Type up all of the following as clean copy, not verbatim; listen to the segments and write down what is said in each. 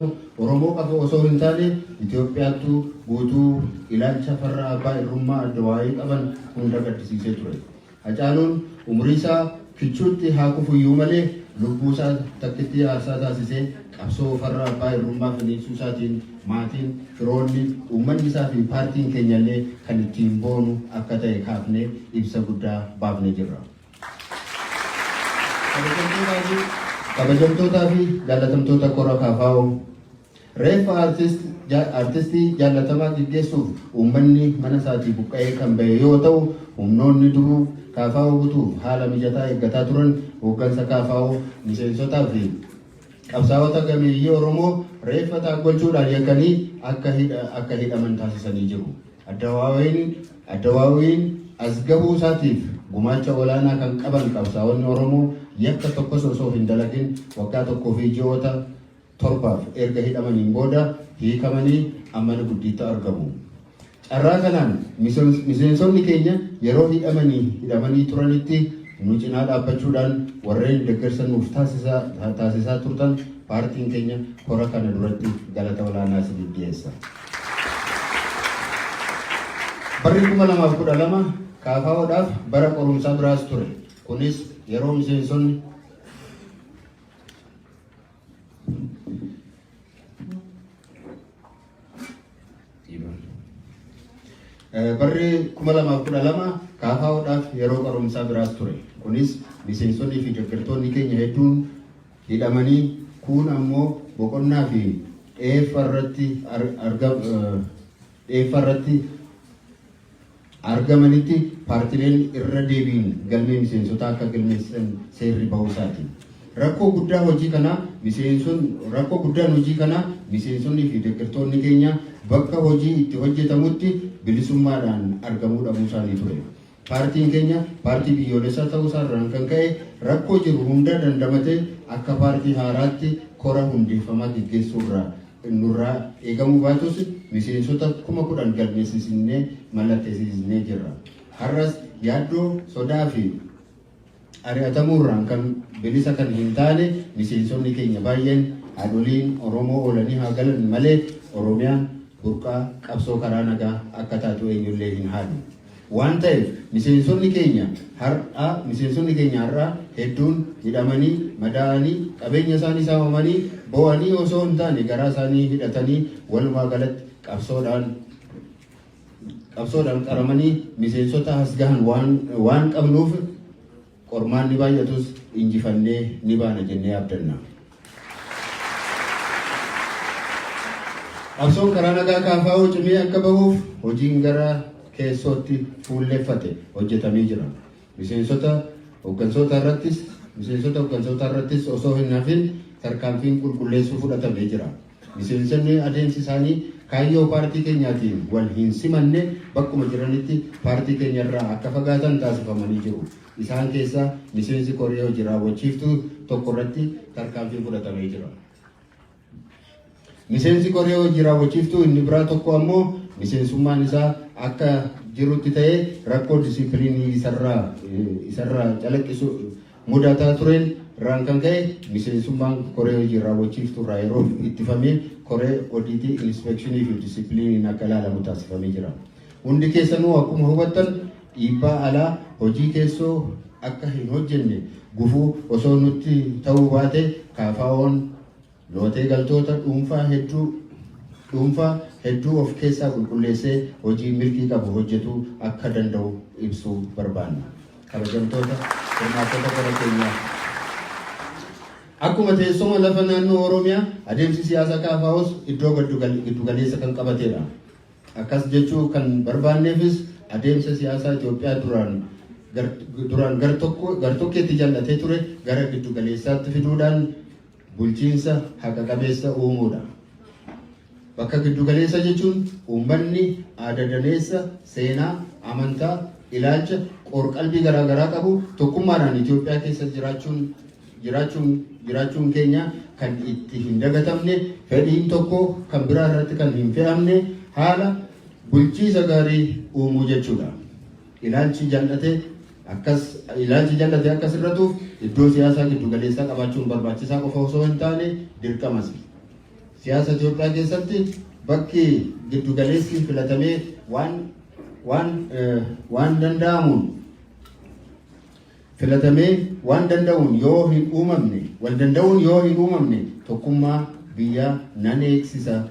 Oromoo qofa osoo hin taane Itoophiyaattuu guutuu ilaalcha farra abbaa irrummaa ADWUI qaban hunda gaddisiisee ture. Hacaaluun umuriisaa kichuutti haa kufuyyuu malee lubbuusaa takkittii aarsaa taasisee qabsoo farra abbaa irrummaa finiinsuusaatiin maatiin, firoonni, uummannisaa fi paartiin keenyallee kan ittiin boonu akka ta'e kaafnee ibsa guddaa baafnee jirra. Kabajamtootaa fi jaallatamtoota kora KFO, reeffa artistii jaallatamaa geggeessuuf uummanni mana isaatii buqqa'ee kan bahe yoo ta'u, humnoonni duruu KFO butuuf haala mijataa eeggataa turan hooggansa KFO, miseensotaa fi qabsaa'ota gameeyyii Oromoo reeffa taaggolchuudhaan yakkanii akka hidhaman taasisanii jiru. ADWUIn as gahuu isaatiif gumaacha olaanaa kan qaban qabsaa'onni Oromoo yakka tokkos osoo hin dalagin waggaa 1 fi ji'oota 7f erga hidhamaniin booda hiikamanii ammana guddiitti argamu. Carraa kanaan miseensonni keenya yeroo hidhamanii turanitti nu cinaa dhaabbachuudhaan warreen deeggarsa nuuf taasisaa turtan paartiin keenya kora kana duratti galata olaanaa isiniif dhiyeessa. Barri 2012 KFOdhaaf bara qorumsaa biraas ture. Kunis yeroo miseensonni Barri 2012 KFOdhaaf yeroo qorumsaa biraas ture. Kunis miseensonni fi deeggartoonni keenya hedduun hidhamanii kuun ammoo boqonnaa fi dheeffa irratti argamanitti paartileen irra deebiin galmee miseensotaa akka galmeessisan seerri bahuu isaati. Rakkoo guddaa hojii kanaa miseenson rakkoo guddaan hojii kanaa miseensonnii fi deeggartoonni keenya bakka hojii itti hojjetamutti bilisummaadhaan argamuu dhabuu isaanii ture. Paartiin keenya paartii biyyoolessaa ta'uu isaarraan kan ka'e rakkoo jiru hunda dandamatee akka paartii haaraatti kora hundeeffamaa geggeessuurraa nurraa eegamuu baatus miseensota 10,000 galmeessisnee mallatteessisnee jirra. Har'as yaaddoo sodaa fi ari'atamuurraan kan bilisa kan hin taane miseensonni keenya baay'een haadholiin Oromoo oolanii haa galan malee Oromiyaan burqaa qabsoo karaa nagaa akka taatu eenyullee hin haalu. Waan ta'eef miseensonni keenya har'aa hedduun hidhamanii, madaa'anii, qabeenya isaanii saamamanii, boo'anii osoo hin taane garaa isaanii hidhatanii, walumaa galatti qabsoodhaan qaramanii miseensota as gahan waan qabnuuf qormaanni baay'atus injifannee ni baana jennee abdanna. Qabsoon karaa nagaa KFO cimee akka bahuuf hojiin gara keessootti fuulleffate hojjetamee jira. Miseensota hooggansoota irrattis osoo hin hafin tarkaanfiin qulqulleessuu fudhatamee jira. Miseensonni adeemsi isaanii kaayyoo paartii keenyaatiin wal hin simanne bakkuma jiranitti paartii keenya irraa akka fagaatan taasifamanii jiru. Isaan keessaa miseensi koree hojii raawwachiiftuu tokko irratti tarkaanfiin fudhatamee jira. Miseensi koree hojii raawwachiiftuu inni biraa tokko ammoo miseensummaan isaa akka jirutti ta'ee rakkoo disiipiliinii isarraa calaqqisu mudataa tureen irraan kan ka'e miseensummaan koree hojii raawwachiiftuu irraa yeroo ittifamee koree odiitii, inspeekshinii fi disiipiliiniin akka ilaalamu taasifamee jira. Hundi keessanuu akkuma hubattan dhiibbaa alaa hojii keessoo akka hin hojjenne gufuu osoo nutti ta'uu baate KFO'n lootee galtoota dhuunfaa hedduu of keessaa qulqulleessee hojii milkii qabu hojjetuu akka danda'u ibsuu barbaanna. Kabajamtoota hirmaattota kora keenyaa. Akkuma teessuma lafa naannoo Oromiyaa adeemsi siyaasaa KFOs iddoo giddugaleessa kan qabatedha. Akkas jechuu kan barbaanneefis adeemsa siyaasaa Itoophiyaa duraan gartokkeetti jal'atee ture gara giddugaleessaatti fiduudhaan bulchiinsa haqa qabeessa uumuudha. Bakka giddugaleessa jechuun uummanni aada daneessa, seenaa, amantaa, ilaalcha, qoor-qalbii garaagaraa qabu tokkummaadhaan Itoophiyaa keessa jiraachuun keenya kan itti hin dagatamne, fedhiin tokko kan biraa irratti kan hin fe'amne haala bulchiisa gaarii uumuu jechuudha. Ilaalchi jal'ate akkas irratuuf iddoo siyaasaa giddu galeessaa qabaachuun barbaachisaa qofa osoo hin taane dirqamas. Siyaasa Itoophiyaa keessatti bakki giddu galeessi filatamee waan danda'amuun filatamee waan danda'uun yoo hin uumamne, wal danda'uun yoo hin uumamne, tokkummaa biyyaa nan eegsisa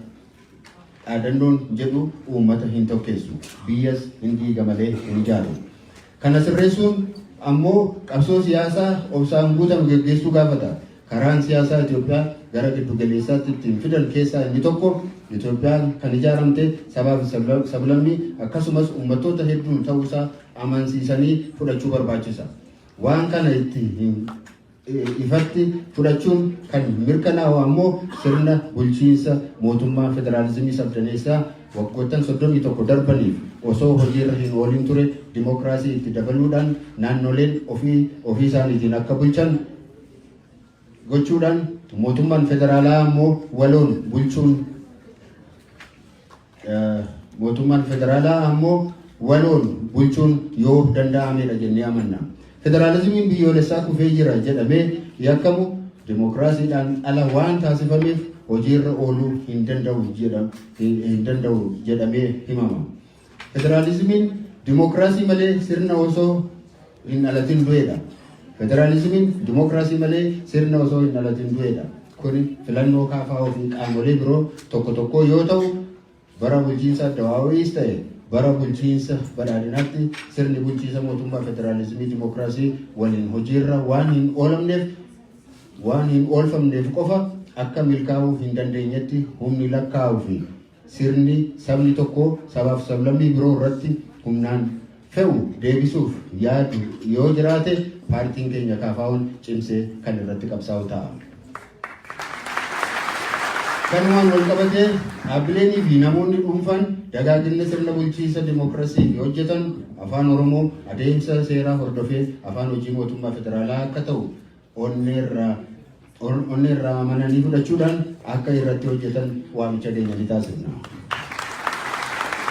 dhaadannoon jedhu uummata hin tokkeessu, biyyas hin diiga malee hin ijaaru. Kana sirreessuun ammoo qabsoo siyaasaa obsaan guutame geggeessuu gaafata. Karaan siyaasaa Itoophiyaa gara giddu galeessaatti ittiin fidan keessaa inni tokko Itoophiyaan kan ijaaramte sabaa fi sablammii akkasumas uummattoota hedduun ta'uusaa amansiisanii fudhachuu barbaachisa. Waan kana itti ifatti fudhachuun kan mirkanaa'u ammoo sirna bulchiinsa mootummaa federaalizimii sabdaneessaa waggoottan 31 darbaniif osoo hojiirra hin oolin ture dimookiraasii itti dabaluudhaan naannoleen ofii ofii isaaniitiin akka bulchan gochuudhaan mootummaan federaalaa ammoo waloon bulchuun mootummaan federaalaa ammoo waloon bulchuun yoo danda'amedha jennee amanna. Federaalizimiin biyyoolessaa kufee jira jedhamee yakkamu dimookiraasiidhaan ala waan taasifameef hojiirra ooluu hin danda'u jedhamee himama. Federaalizimiin dimookiraasii malee sirna osoo hin dhalatin du'edha. Federaalizimiin dimookiraasii malee sirna osoo hin dhalatin du'edha. Kuni filannoo KFO fi qaamolee biroo tokko tokko yoo ta'u, bara bulchiinsa Addawaawiis ta'e bara bulchiinsa badhaadhinaatti sirni bulchiinsa mootummaa federaalizimii dimookiraasii waliin hojiirra waan hin oolamneef, waan hin oolfamneef qofa akka milkaa'uu hin dandeenyetti humni lakkaa'uu fi sirni sabni tokko sabaaf sablammii biroo irratti humnaan fe'u deebisuuf yaadu yoo jiraate, paartiin keenya KFO'n cimsee kan irratti qabsaa'u ta'a. Kanumaan wal qabatee, dhaabbileenii fi namoonni dhuunfaan dagaagina sirna bulchiinsa dimookiraasii fi hojjetan Afaan Oromoo adeemsa seeraa hordofee afaan hojii mootummaa federaalaa akka ta'u onneerraa amananii fudhachuudhaan akka irratti hojjetan waamicha keenya ni taasifna.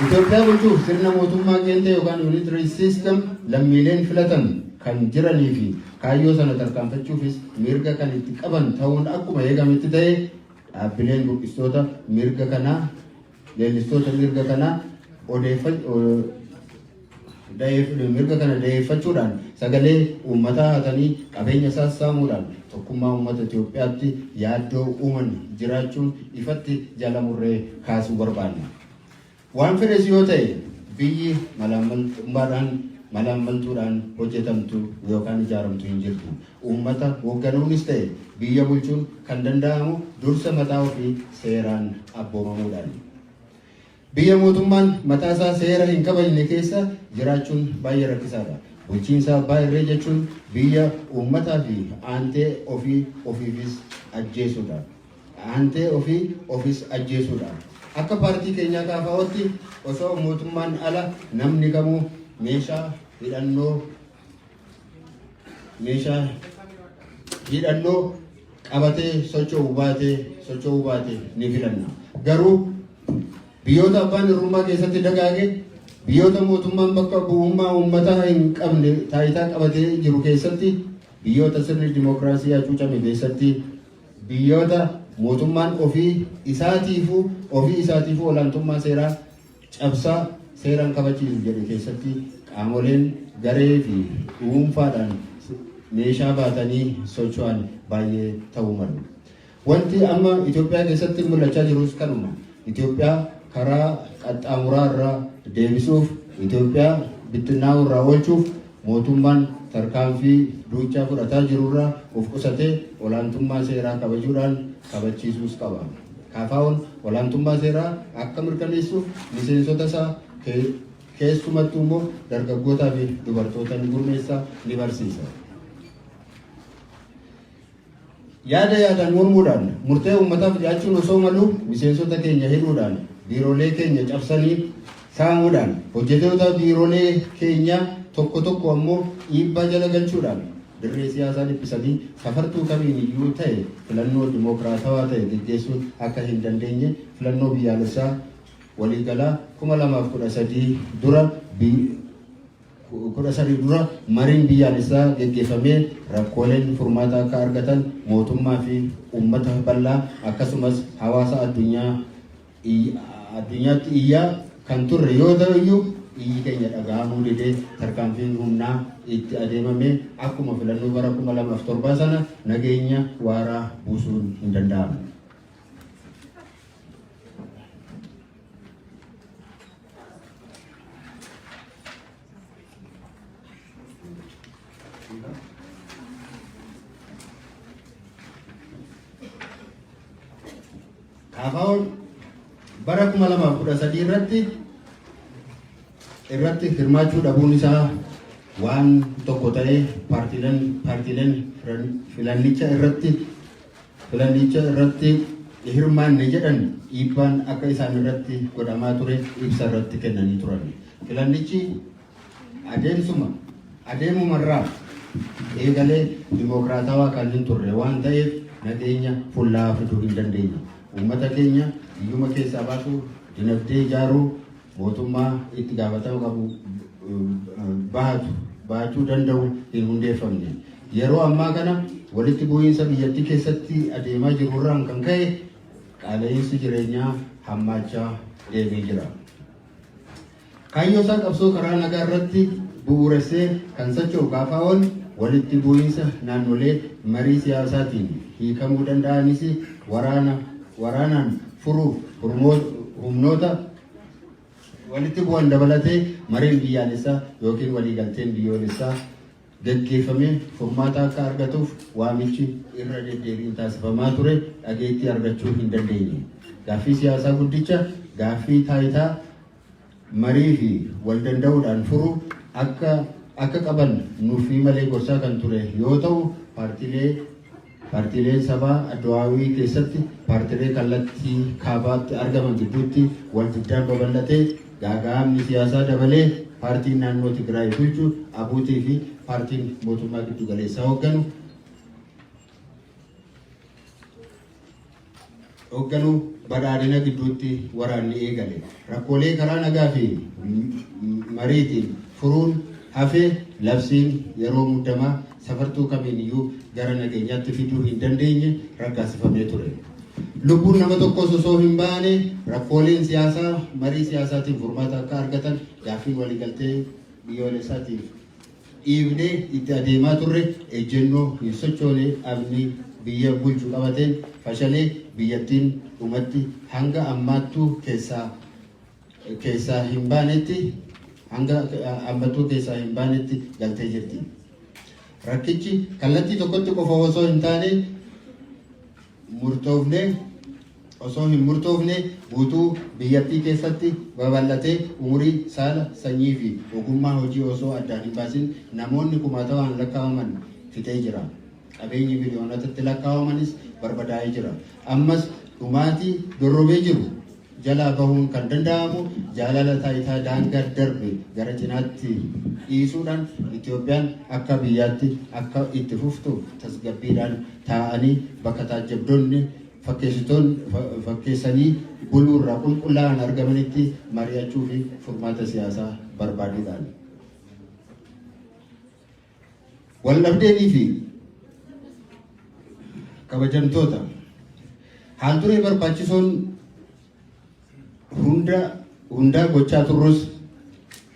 Itoophiyaa bulchuuf sirna mootummaa qeenxee yookaan unitary system lammiileen filatan kan jiranii fi kaayyoo sana tarkaanfachuufis mirga kan itti qaban ta'uun akkuma eegametti ta'e, dhaabbileen buqqistoota mirga kanaa, leellistoota mirga kanaa mirga kana da'eeffachuudhaan sagalee uummataa hatanii qabeenya isaas saamuudhaan tokkummaa uummata Itoophiyaatti yaaddoo uuman jiraachuun ifatti jala murree kaasuu barbaanna. Waan fedhes yoo ta'e, biyyi malaammaltummaadhaan, malaammaltuudhaan hojjetamtu yookaan ijaaramtu hin jirtu. Uummata hoogganuunis ta'e biyya bulchuun kan danda'amu dursa mataa ofii seeraan abboomamuudhaan. Biyya mootummaan mataa isaa seera hin kabajne keessa jiraachuun baay'ee rakkisaadha. Bulchiinsa abbaa irree jechuun biyya uummataa fi aantee ofii ofiifis ajjeesuudha. Aantee ofii ofis ajjeesuudha. Akka paartii keenyaa KFO'tti osoo mootummaan ala namni kamuu meeshaa hidhannoo qabatee socho'uu baate ni filanna. Garuu biyyoota abbaan irrummaa keessatti dagaage, biyyoota mootummaan bakka bu'ummaa uummataa hin qabne taayitaa qabatee jiru keessatti, biyyoota sirni dimookiraasii hacuucame keessatti, biyyoota mootummaan ofii isaatiifuu olaantummaa seeraa cabsaa seeraan kabachiisu jedhe keessatti qaamoleen garee fi dhuunfaadhaan meeshaa baatanii socho'an baay'ee ta'uu malu. Wanti amma Itoophiyaa keessatti mul'achaa jirus kanuma. Itoophiyaa karaa qaxxaamuraa irraa deebisuuf, Itoophiyaa bittinnaa'uu irraa oolchuuf mootummaan tarkaanfii duuchaa fudhataa jirurraa of qusatee olaantummaa seeraa kabajuudhaan kabachiisuus qaba. KFO'n olaantummaa seeraa akka mirkaneessuuf miseensota isaa, keessumattuu immoo dargaggootaa fi dubartoota ni gurmeessa, ni barsiisa. Yaada yaadaan mormuudhaan murtee uummataaf dhiyaachuun osoo malu, miseensota keenya hidhuudhaan, biiroolee keenya cabsanii saamuudhaan, hojjettoota biiroolee keenya tokko tokko ammoo dhiibbaa jala galchuudhaan dirree siyaasaa dhiphisanii safartuu kamiin iyyuu ta'e filannoo dimookiraatawaa ta'e geggeessuun akka hin dandeenye filannoo biyyaalessaa waliigalaa 2013 dura 13 dura mariin biyyaalessaa geggeeffamee rakkooleen furmaata akka argatan mootummaa fi uummata bal'aa akkasumas hawaasa addunyaa addunyaatti iyyaa kan turre yoo ta'u iyyuu, iyyi keenya dhaga'amuu didee tarkaanfiin humnaa itti adeemame akkuma filannoo bara 2007 sana nageenya waaraa buusuun hin danda'amne. KFO'n bara 2013 irratti hirmaachuu dhabuun isaa waan tokko ta'ee, paartiileen filannicha irratti hirmaanne jedhan dhiibbaan akka isaan irratti godhamaa ture ibsa irratti kennanii turan. Filannichi adeemumarraa eegalee dimokiraatawaa kan hin turre waan ta'eef nageenya fullaa fiduu hin dandeenye. Uummata keenya hiyyuma keessaa baasuu, dinagdee ijaaruu, mootummaa itti gaafatama qabu bahatu baachuu danda'u hin hundeeffamne. Yeroo ammaa kana walitti bu'iinsa biyyattii keessatti adeemaa jirurraan kan ka'e qaala'insi jireenyaa hammaachaa deemee jira. Kaayyoo isaa qabsoo karaa nagaa irratti bu'uuressee kan socho'u KFO'n walitti bu'iinsa naannolee marii siyaasaatiin hiikamuu danda'anis waraanaan furuuf humnoota walitti bu'an dabalatee mariin biyyaalessaa yookiin waliigalteen biyyoolessaa gaggeeffamee furmaata akka argatuuf waamichi irra deddeebiin taasifamaa ture dhageettii argachuu hin dandeenye. Gaaffii siyaasaa guddicha, gaaffii taayitaa marii fi wal danda'uudhaan furuu akka qaban nuufii malee gorsaa kan ture yoo ta'u, paartiileen sabaa addawaawii keessatti paartiilee kallattii kaabaatti argaman gidduutti wal diddaan babal'atee gaaga'amni siyaasaa dabalee paartiin naannoo Tigraay bulchu ABUTii fi paartiin mootummaa giddu galeessaa hoogganu badhaadhina gidduutti waraanni eegale. Rakkoolee karaa nagaa fi mariitiin furuun hafee labsiin yeroo muddamaa safartuu kamiin iyyuu gara nageenyaatti fiduu hin dandeenye raggaasifamee ture. Lubbuun nama tokkos osoo hin baane rakkooleen siyaasaa marii siyaasaatiin furmaata akka argatan gaaffii waliigaltee biyyoolessaatiif dhiibnee itti adeemaa turre ejjennoo hin sochoone dhabni biyya bulchu qabateen fashalee biyyattiin dhumatti hanga ammaattuu keessaa hin baanetti hanga ammattuu keessaa hin baanetti galtee jirti. Rakkichi kallattii tokkotti qofa osoo hin taane murtoofne osoo hin murtoofne guutuu biyyattii keessatti babal'atee umurii, saala, sanyii fi ogummaa hojii osoo addaan hin baasin namoonni kumaatamaan lakkaa'aman fixee jira. Qabeenyi biliyoonotatti lakkaa'amanis barbadaa'ee jira. Ammas dhumaatii dorrobee jiru jalaa bahuun kan danda'amu jaalala taayitaa daangaa darbe gara cinaatti dhiisuudhaan Itoophiyaan akka biyyaatti akka itti fuftu tasgabbiidhaan taa'anii bakka taajjabdoonni fakkeessanii buluurraa qulqullaa'an argamanitti mari'achuu fi furmaata siyaasaa barbaaduudhaan. Waldhabdeenii fi kabajamtoota, haal duree barbaachisoon hunda hundaa gochaa turrus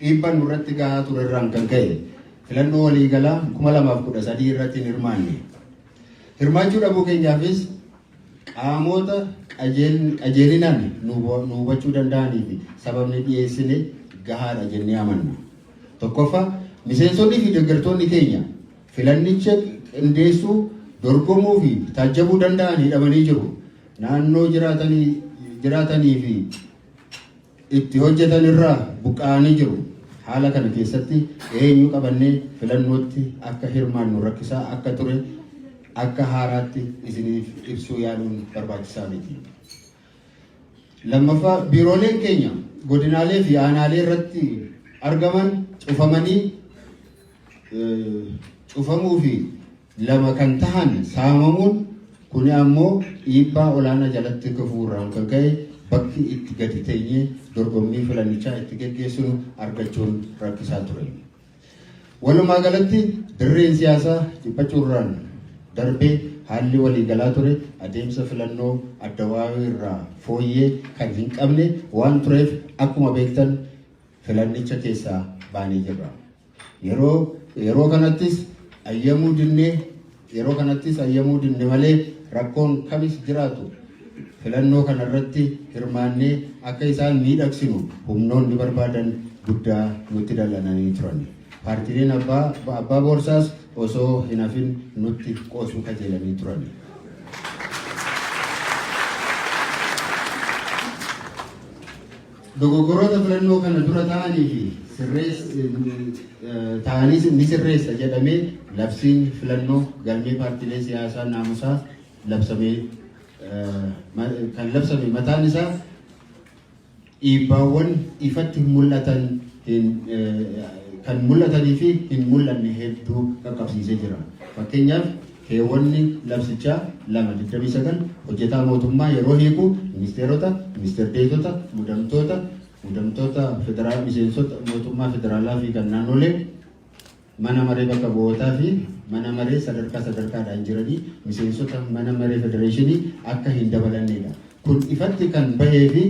dhiibbaan nurratti gahaa ture irraan kan ka'e filannoo waliigalaa 2013 irratti hin hirmaanne. Hirmaachuu dhabuu keenyaafis qaamota qajeelinaan nu hubachuu danda'anii fi sababni dhiyeessine gahaadha jennee amanna. Tokkoffaa, miseensonnii fi deeggartoonni keenya filannicha qindeessuu, dorgomuu fi taajjabuu danda'an hidhamanii jiru. Naannoo jiraatanii fi itti hojjetan irraa buqqa'anii jiru. Haala kana keessatti eenyu qabannee filannootti akka hirmaannu rakkisaa akka ture akka haaraatti isiniif ibsuu yaaluun barbaachisaa miti. Lammaffaa, biirooleen keenya godinaalee fi aanaalee irratti argaman cufamanii cufamuu fi lama kan tahan saamamuun kuni ammoo dhiibbaa olaanaa jalatti kufuu irraan kan ka'e bakki itti gadi teenyee dorgommii filannichaa itti geggeessinu argachuun rakkisaa ture. Walumaa galatti dirreen siyaasaa dhiphachuurraan darbee haalli waliigalaa ture adeemsa filannoo ADWUI irraa fooyyee kan hin qabne waan tureef akkuma beektan filannicha keessaa baanee jirra. Yeroo kanattis ayyamuu dinnee yeroo kanattis ayyamuu dinne malee rakkoon kamis jiraatu filannoo kanarratti hirmaannee akka isaan miidhagsinu humnoonni barbaadan guddaa nutti dallananii turan. Paartiileen abbaa boorsaas osoo hin hafin nutti qoosuu kajeelanii turan. Dogoggoroota filannoo kana dura ta'anii fi ta'anii ni sirreessa jedhamee labsiin filannoo galmee paartiilee siyaasaa naamusaa labsamee kan labsame mataan isaa dhiibbaawwan ifatti mul'atan kan mul'atanii fi hin mul'anne hedduu qaqqabsiisee jira. Fakkeenyaaf, keewwanni labsichaa 2 29 hojjetaa mootummaa yeroo hiiku ministeerota, ministeer deetota, muudamtoota federaal, miseensota mootummaa federaalaa fi kan naannolee, mana maree bakka bu'ootaa fi mana maree sadarkaa sadarkaadhaan jiranii, miseensota mana maree federeeshinii akka hin dabalannedha. Kun ifatti kan bahee fi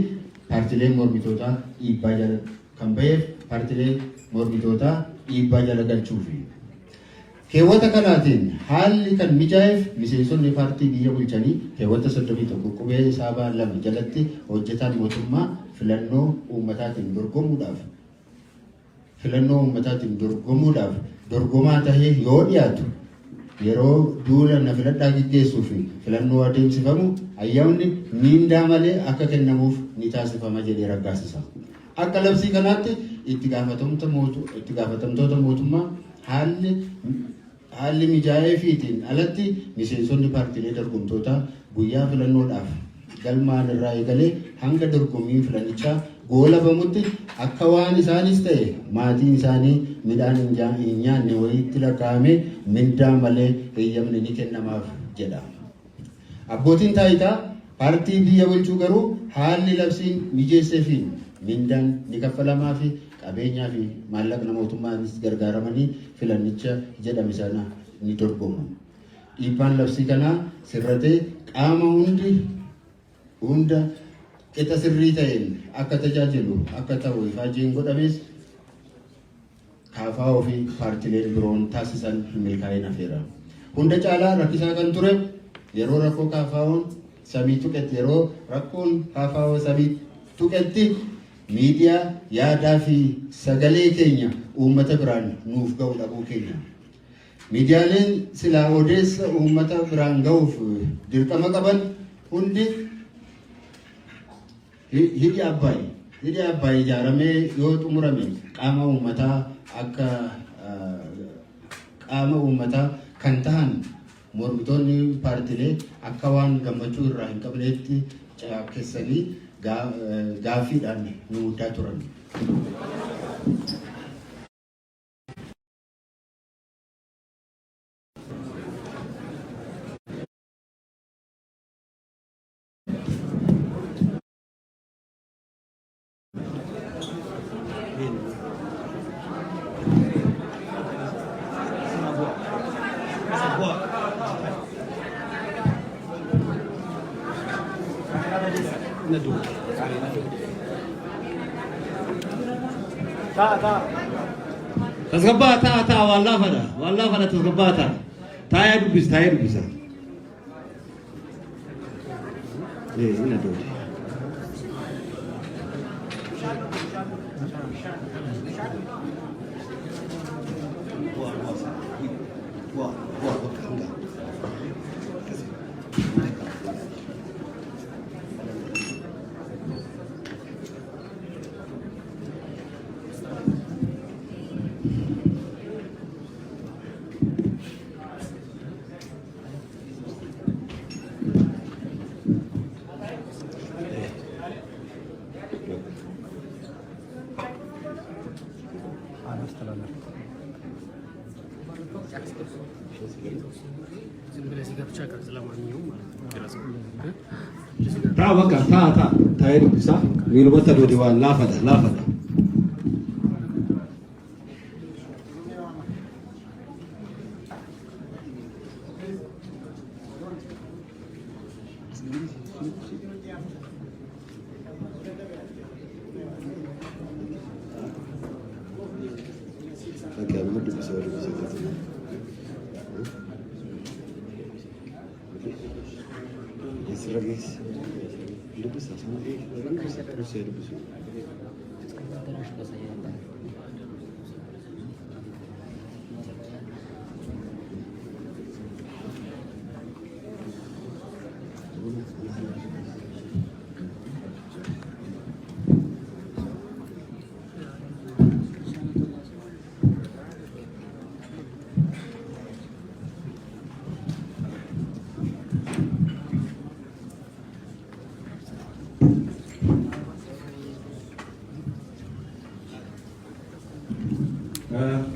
paartileen mormitootaa dhiibbaa jala kan baheef paartilee mormitootaa dhiibbaa jala galchuufi. Keewwata kanaatiin haalli kan mijaa'eef miseensonni paartii biyya bulchanii keewwata 31 qubee saabaa 2 jalatti hojjetaan mootummaa filannoo uummataatiin dorgomuudhaaf dorgomaa tahee yoo dhiyaatu, yeroo duula na filadhaa gaggeessuu fi filannoo adeemsifamu ayyaamni miindaa malee akka kennamuuf ni taasifama jedhee raggaasisa. Akka labsii kanaatti itti gaafatamtoota mootummaa haalli mijaa'eefiitiin alatti miseensonni paartiilee dorgomtootaa guyyaa filannoodhaaf galmaan irraa eegalee hanga dorgommiin filannichaa goolabamutti akka waan isaanis ta'e maatiin isaanii midhaan hin nyaanne wayiitti lakkaa'amee mindaa malee heeyyamni ni kennamaaf jedha. Abbootiin taayitaa paartii biyya bulchuu garuu haalli labsiin mijeesseefiin mindaan ni kaffalamaa fi qabeenyaa fi maallaqna mootummaanis gargaaramanii filannicha jedhame sana ni dorgomu. Dhiibbaan labsii kanaa sirratee qaama hunda qixa sirrii ta'een akka tajaajilu akka ta'u ifaajeen godhames KFO fi paartileen biroon taasisan hin milkaa'in hafeera. Hunda caalaa rakkisaa kan ture yeroo rakkoon KFO samii tuqetti miidiyaa yaadaa fi sagalee keenya uummata biraan nuuf ga'u dhabuu keenya. Miidiyaaleen silaa odeessa uummata biraan ga'uuf dirqama qaban hundi hidhi Abbaay ijaaramee yoo xumurame qaama uummataa kan tahan mormitoonni paartilee akka waan gammachuu irraa hin qabneetti caakkessanii gaaffiidhaan nu muddaa turan. Tasgabbaa ta'a, ta'a, waan laafadha, waan laafadha, tasgabbaa ta'a. Taa'ee dubbisa, taa'ee dubbisa. Ina doode. Bu'a, bu'a, bakka hanga. ዝም ብለህ እዚህ ጋር ብቻ ቅርጽ ለማንኛውም ማለት ነው። Ta'a, bakka ta'a, ta'a, taa'ee dubbisa. Miilumatti adoode, waan laafadha, laafadha.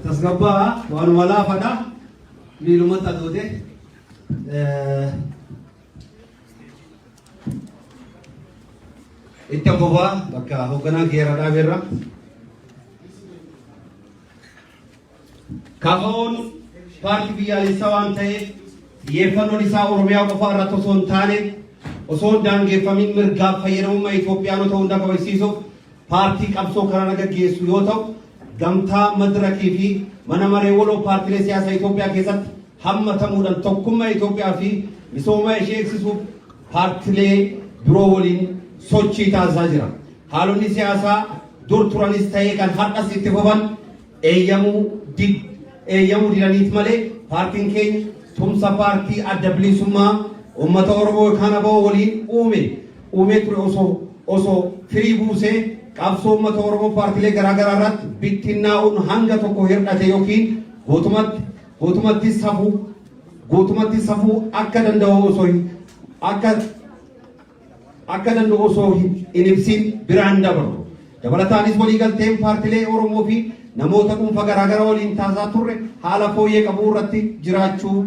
Tasgabbaa waanuma laafadha. Miilumatti adoode. Itti fufaa bakka hoogganaan keera dhaabeerra. KFO'n paartii biyyaalessaa waan ta'eef xiyyeeffannoon isaa Oromiyaa qofaa irratti osoo hin taane osoo hin daangeffamin mirgaaf fayyadamummaa Itoophiyaanota hunda kabajsiisuuf paartii qabsoo karaa gaggeessu yoo ta'u, gamtaa Madirakii fi mana maree waloo paartiilee siyaasaa Itoophiyaa keessatti hammatamuudhaan tokkummaa Itoophiyaa fi misooma ishee eegsisuuf paartiilee biroo waliin sochii taasisaa jira. Haalonni siyaasaa dur turanis ta'ee kan har'as itti fufan eeyyamuu didaniit malee paartiin keenya tumsa paartii Adda Bilisummaa Uummata Oromoo yookaan ABO waliin uumee ture osoo firii buusee qabsoo uummata Oromoo paartiilee garaagaraa irratti bittinnaa'uun hanga tokko hir'ate yookiin guutumatti safuu akka danda'u osoo akka danda'u osoo hin ibsin biraan dabaru. Dabalataanis waliigalteen paartiilee Oromoo fi namoota dhuunfaa garaagaraa waliin taasisaa turre haala fooyyee qabu irratti jiraachuu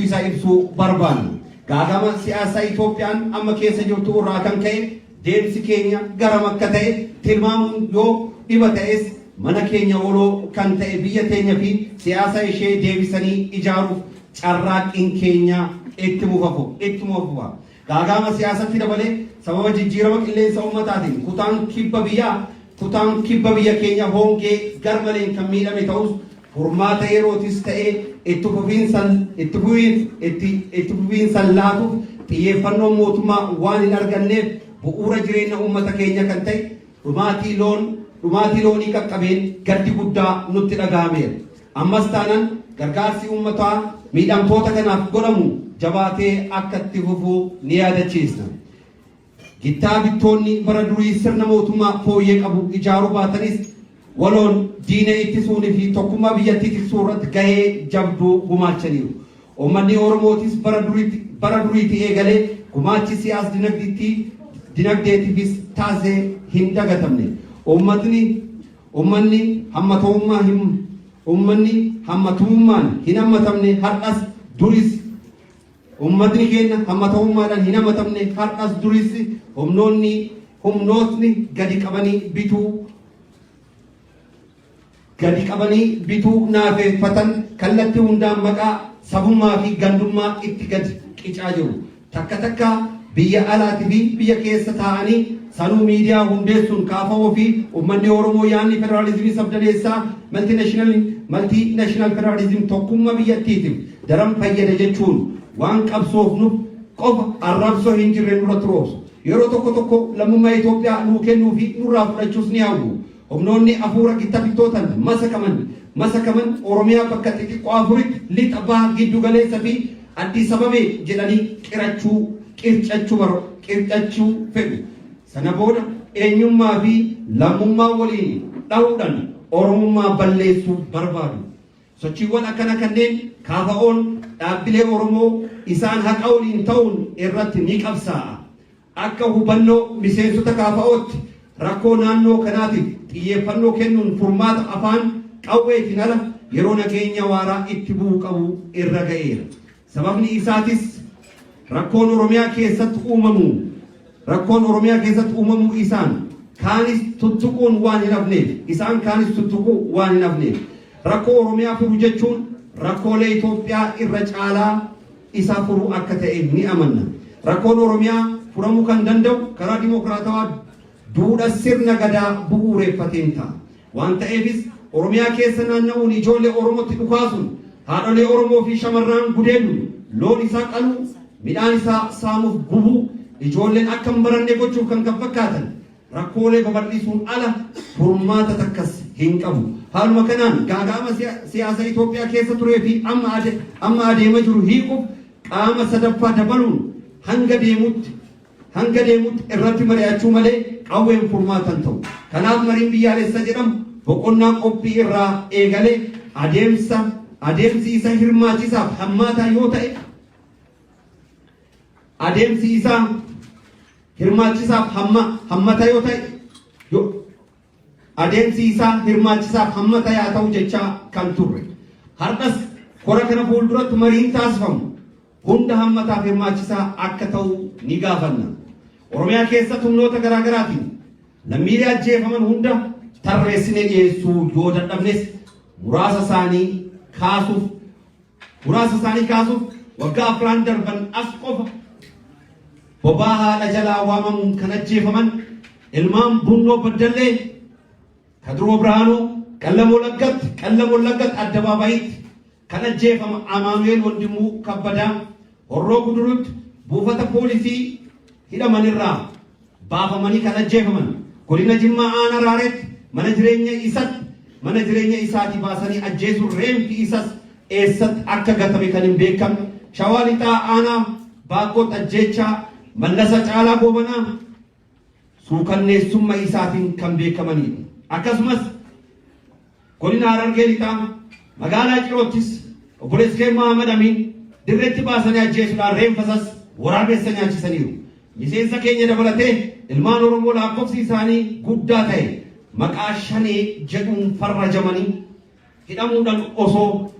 isaa ibsuu barbaanna. Gaagama siyaasaa Itoophiyaan amma keessa jirtu irraa kan ka'e deemsi keenya garam akka ta'e tilmaamuun yoo dhiba ta'es mana keenya oloo kan ta'e biyya teenya fi siyaasa ishee deebisanii ijaaruuf carraaqqiin keenya itti mufafu. Gaagama siyaasatti dabalee sababa jijjiirama qilleensa uummataatiin kutaan kibba biyya keenya hongee garmaleen kan miidhame ta'us furmaata yerootis ta'ee itti fufiinsan laatuuf xiyyeeffannoon mootummaa waan hin arganneef bu'uura jireenya uummata keenya kan ta'e dhumaatii loonii qaqqabeen gaddi guddaa nutti dhaga'ameera. Ammas taanaan gargaarsi uummataa miidhamtoota kanaaf godhamu jabaatee akka itti fufu ni yaadachiisna. Gittaa bittoonni bara durii sirna mootummaa fooyyee qabu ijaaruu baatanis waloon diina ittisuunii fi tokkummaa biyyattii tiksuu irratti gahee jabduu gumaachaniiru. Uummanni Oromootis bara duriitti eegalee gumaachi siyaas dinagdeetiifis taasise hin dagatamne. Uummanni hammatummaan hin hammatamne har'as duris, uummatni keenya hammatamummaadhaan hin hammatamne har'as duris humnootni gadi qabanii bituu naafeffatan kallattii hundaan maqaa sabummaa fi gandummaa itti gadi qicaa jiru. Takka takka biyya alaatii fi biyya keessa taa'anii sanuu miidiyaa hundeessuun KFO fi uummanni Oromoo yaadni federaalizimii sabdaneessaa multinational federalism tokkummaa biyyattiitiif daran fayyada jechuun waan qabsoofnuuf qofa arrabsoo hin jirre nurratti roobsu. Yeroo tokko tokko lammummaa Itoophiyaa nuu kennuu fi nurraa fudhachuus ni hawwu. Humnoonni hafuura gitta bittootaan masakaman Oromiyaa bakka xixiqqoo afuritti, lixa, baha, giddu galeessa fi Addis Ababee jedhanii qirachuu qircachuu baro qircachuu fedhu. Sana booda eenyummaa fi lammummaa waliin dhahuudhaan Oromummaa balleessuu barbaadu. Sochiiwwan akkana kanneen KFO'n dhaabbilee Oromoo isaan haqa waliin ta'uun irratti ni qabsaa'a. Akka hubannoo miseensota KFO'tti rakkoo naannoo kanaatiif xiyyeeffannoo kennuun furmaata afaan qawweetiin ala yeroo nageenya waaraa itti bu'uu qabu irra ga'eera. Sababni isaatis rakkoon Oromiyaa keessatti uumamuu isaan kaanis tuttuquu waan hin hafneef, rakkoo Oromiyaa furu jechuun rakkoolee Itoophiyaa irra caalaa isaa furuu akka ta'e ni amanna. Rakkoon Oromiyaa furamuu kan danda'u karaa dimokiraatawaa duudha sirna gadaa bu'uureffateen ta'a. Waan ta'eefis Oromiyaa keessa naanna'uun ijoollee Oromootti dhukaasuun, haadholee Oromoo fi shamarran gudeeduun, loon isaa qaluu midhaan isaa saamuuf gubuu, ijoolleen akka hin baranne gochuuf kan kan fakkaatan rakkoolee babal'isuun ala furmaata takkas hin qabu. Haaluma kanaan gaaga'ama siyaasa Itoophiyaa keessa turee fi amma adeema jiru hiikuuf qaama sadaffaa dabaluun hanga deemutti irratti mari'achuu malee qawween furmaata hin ta'u. Kanaaf mariin biyyaalessa jedhamu boqonnaa qophii irraa eegalee adeemsi isa hirmaachisaaf hammaataa yoo ta'e, adeemsi isaa hirmaachisaaf hammataa yoo ta'e, adeemsi isaa hirmaachisaaf hammata yaa ta'u jechaa kan turre. Har'as kora kana fuulduratti mariin taasifamu hunda hammataaf hirmaachisaa akka ta'u ni gaafanna. Oromiyaa keessatti humnoota garaa garaatiin lammiilee ajjeefaman hunda tarreessinee dhiyeessuu yoo dadhabnes, muraasa isaanii kaasuuf waggaa 4n darban as qofa bobaa haadha jalaa waamamuun kan ajjeefaman ilmaan Bunnoo Baddallee, Kadiroo Birhaanuu, Qallam Wallaggatti addabaabayitti kan ajjeefama Amaanu'eel Wandimuu Kabbadaa, Horroo Gudurutti buufata poolisii hidhamanirraa baafamanii kan ajjeefaman, godina Jimmaa aanaa Raareetti mana jireenya isaatii baasanii ajjeesuun reenfi isas eessatti akka gatame kan hin beekamne, Shawaa Lixaa aanaa Baakkootti ajjeechaa Mallasa Caalaa Goobanaa suukanneessummaa isaatiin kan beekamanidha. Akkasumas godina Harargee Lixaa magaalaa Ciroottis obboleessi keenya Muhammad Amiin dirreetti baasanii ajjeesuudhaan reenfa isas waraabessa nyaachisaniiru. Miseensa keenya dabalatee ilmaan Oromoo lakkoofsi isaanii guddaa ta'e maqaa Shanee jedhuun farrajamanii hidhamuun osoo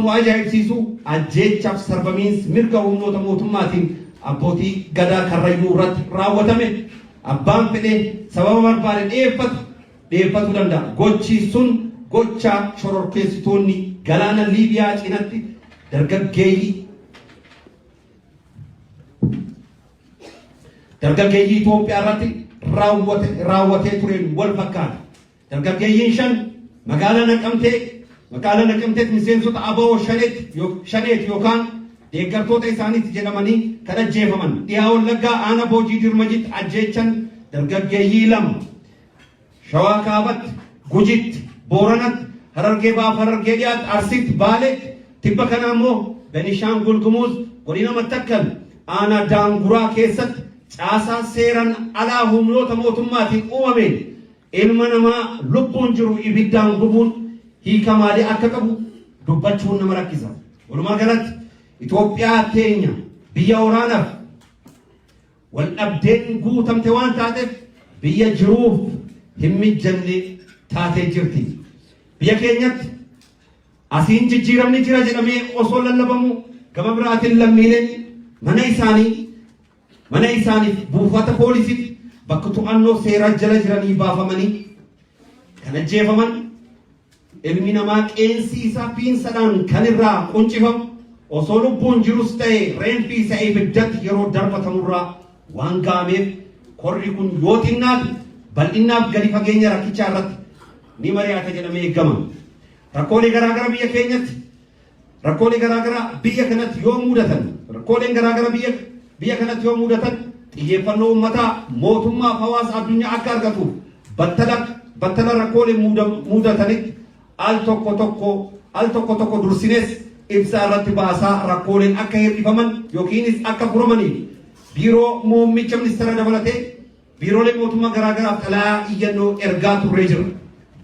nu ajaa'ibsiisu, ajjeechaaf sarbamiinsi mirga humnoota mootummaatiin abbootii gadaa Karrayyuu irratti raawwatame abbaan fedhee sababa barbaade dhiyeeffatuu danda'a. Gochi sun gocha shororkeessitoonni galaana Liibiyaa cinatti dargaggeeyyii Itoophiyaa irratti raawwatee tureen wal fakkaata. Dargaggeeyyiin 5 magaalaa Naqamteetti miseensota ABO Shaneeti yookaan deeggartoota isaaniiti jedhamanii kan ajjeefaman. Dhiyaa Wallaggaa aanaa Boojii Dirmajitti ajjeechan dargaggeeyyii 2. Shawaa Kaabatti, Gujitti, Booranatti, Harargee Baaf Harargee Dhiyaatti, Arsiitti, Baaleetti, tibba kana immoo Benishaangul Gumuz godina Mattakkal aanaa Daanguraa keessatti caasaa seeran alaa humnoota mootummaatiin uumameen ilma namaa lubbuun jiru ibiddaan gubuun hiika maalii akka qabu dubbachuun nama rakkisa. Walumaa galatti Itoophiyaa teenya biyya waraanaaf wal dhabdeen guutamte waan taateef biyya jiruuf hin mijanne taatee jirti. Biyya keenyatti asiin jijjiiramni jira jedhamee osoo lallabamu, gama biraatiin lammiileen mana isaaniif buufata poolisiitti bakka to'annoo seeraa jala jiranii baafamanii kan ajjeefaman, ilmi namaa qeensi isaa piinsadhaan kan irraa quncifamu osoo lubbuun jirus ta'e reenfi isa ibiddatti yeroo darbatamurraa waan ga'ameef, korri kun yoo xinnaate bal'innaaf gadi fageenya rakkichaa irratti ni mari'ata jedhamee eegama. Rakkoolee garaagaraa biyya kanatti yoo mudatan, rakkooleen garaagaraa biyya kanatti yoo mudatan xiyyeeffannoo uummataa, mootummaa fi hawaasa addunyaa akka argatuuf battala battala rakkoolee mudatanitti al tokko tokko dursines ibsaa irratti baasaa rakkooleen akka hir'ifaman yookiinis akka furamaniif biiroo muummicha ministeera dabalatee biiroolee mootummaa garaagaraaf xalayaa iyyannoo ergaa turree jira.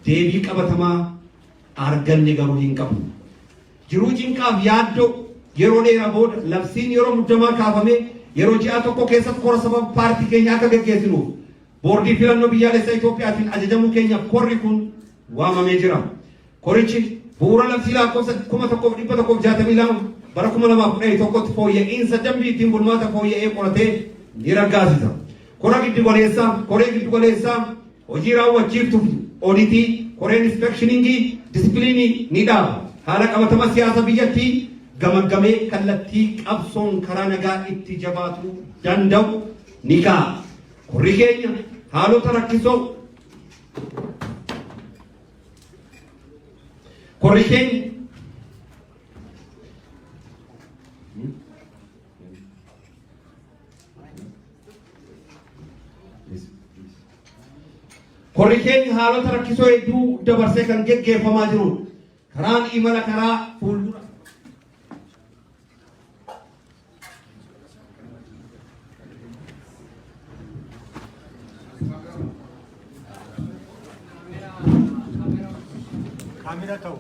Deebii qabatamaa arganne garuu hin qabnu. Jiruu cinqaaf yaaddoo yeroo dheeraa booda labsiin yeroo muddamaa kaafamee yeroo ji'a tokko keessatti kora sababa paartii keenya akka gaggeessinuuf boordii filannoo biyyaalessaa Itoophiyaatiin ajajamuu keenyaaf korri kun waamamee jira. Korichi bu'uura labsii lakkoofsa 1162 bara 2011tti fooyya'insa dambii ittiin bulmaata fooyya'ee qoratee ni raggaasisa. Koree giddu galeessaa, hojii raawwachiiftuuf oditii, koreen inspeectioningii, disipiliinii ni dhaaba. Haala qabatama siyaasa biyyattii gamaggamee kallattii qabsoon karaa nagaa itti jabaatuu danda'u ni kaa'a. Korri keenya haalota rakkisoo korri keenya Korri keenya haalota rakkisoo hedduu dabarsee kan geggeeffamaa jirudha. Karaan imala karaa fuuldura. Kaamera ta'u.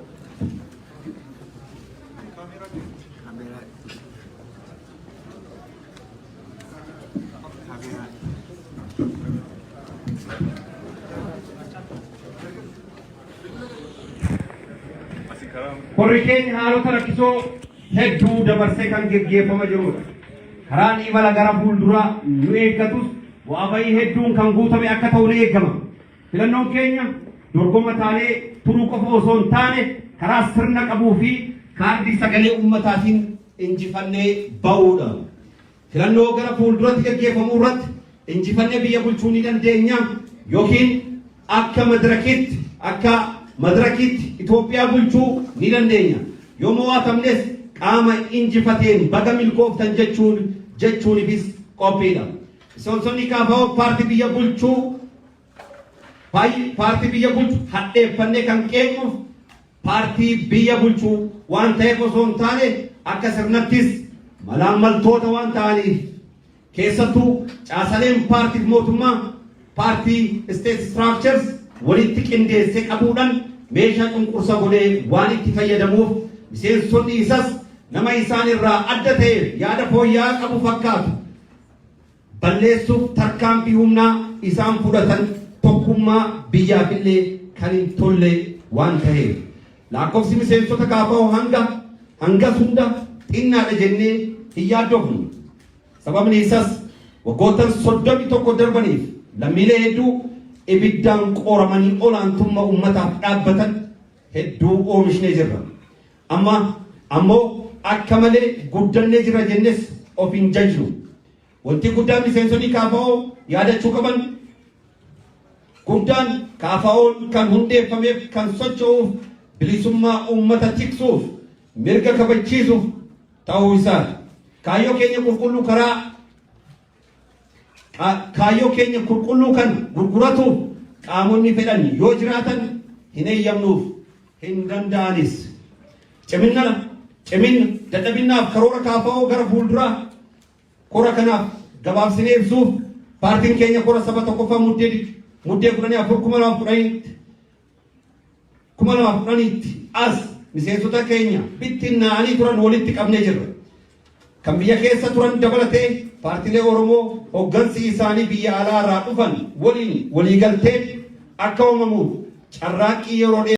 Korri keenya haalota rakkisoo hedduu dabarsee kan geggeeffama jirudha. Karaan imala gara fuulduraa nu eeggatus bu'aa bayii hedduun kan guutame akka ta'u ni eegama. Filannoon keenya dorgoma taanee turuu qofa osoo hin taane karaa sirna qabuu fi kaardii sagalee uummataatiin injifannee ba'uudha. Filannoo gara fuulduratti gaggeeffamuu irratti injifannee biyya bulchuu ni dandeenya yookiin akka madirakiitti akka madirakiitti Itoophiyaa bulchuu ni dandeenya. Yoo mo'atamnes qaama injifateen baga milkooftan jechuun jechuunifis qophiidha. Miseensonni KFO paartii biyya bulchuu paartii biyya bulchu hadheeffannee kan qeeqnuuf paartii biyya bulchu waan ta'eef osoo hin taane akka sirnattis malaammaltoota waan ta'aniif keessattuu caasaleen paartiif mootummaa paartii state structures walitti qindeessee qabuudhaan meeshaa cunqursa godhee waan itti fayyadamuuf miseensonni isas nama isaan irraa adda ta'eef yaada fooyya'aa qabu fakkaatu balleessuuf tarkaanfii humnaa isaan fudhatan tokkummaa biyyaafillee kan hin tolle waan ta'eef. Lakkoofsi miseensota KFO hanga hangas hunda xinnaadha jennee hin yaaddofnu. Sababni isaas waggoottan 31 darbaniif lammiilee hedduu ibiddaan qoramanii olaantummaa uummataaf dhaabbatan hedduu oomishnee jirra. Amma ammoo akka malee guddannee jirra jennes of hin jajnu. Wanti guddaan miseensonni KFO yaadachuu qaban guddaan KFO'n kan hundeeffameef kan socho'uuf bilisummaa uummata tiksuuf mirga kabachiisuuf ta'uu isaati. Kaayyoo keenya qulqulluu karaa kaayyoo keenya qulqulluu kan gurguratuuf qaamonni fedhan yoo jiraatan hin eeyyamnuuf hin danda'anis. Cimina cimina dadhabinaaf karoora KFO gara fuulduraa kora kanaaf gabaabsinee ibsuuf paartiin keenya kora saba tokkoffaa muddee 14 2010tti as miseensota keenya bittinnaa'anii turan walitti qabnee jirra. Kan biyya keessa turan dabalatee paartiilee Oromoo hoggansi isaanii biyya alaa irraa dhufan waliin waliigalteen akka uumamuuf carraaqqii yeroo dheeraa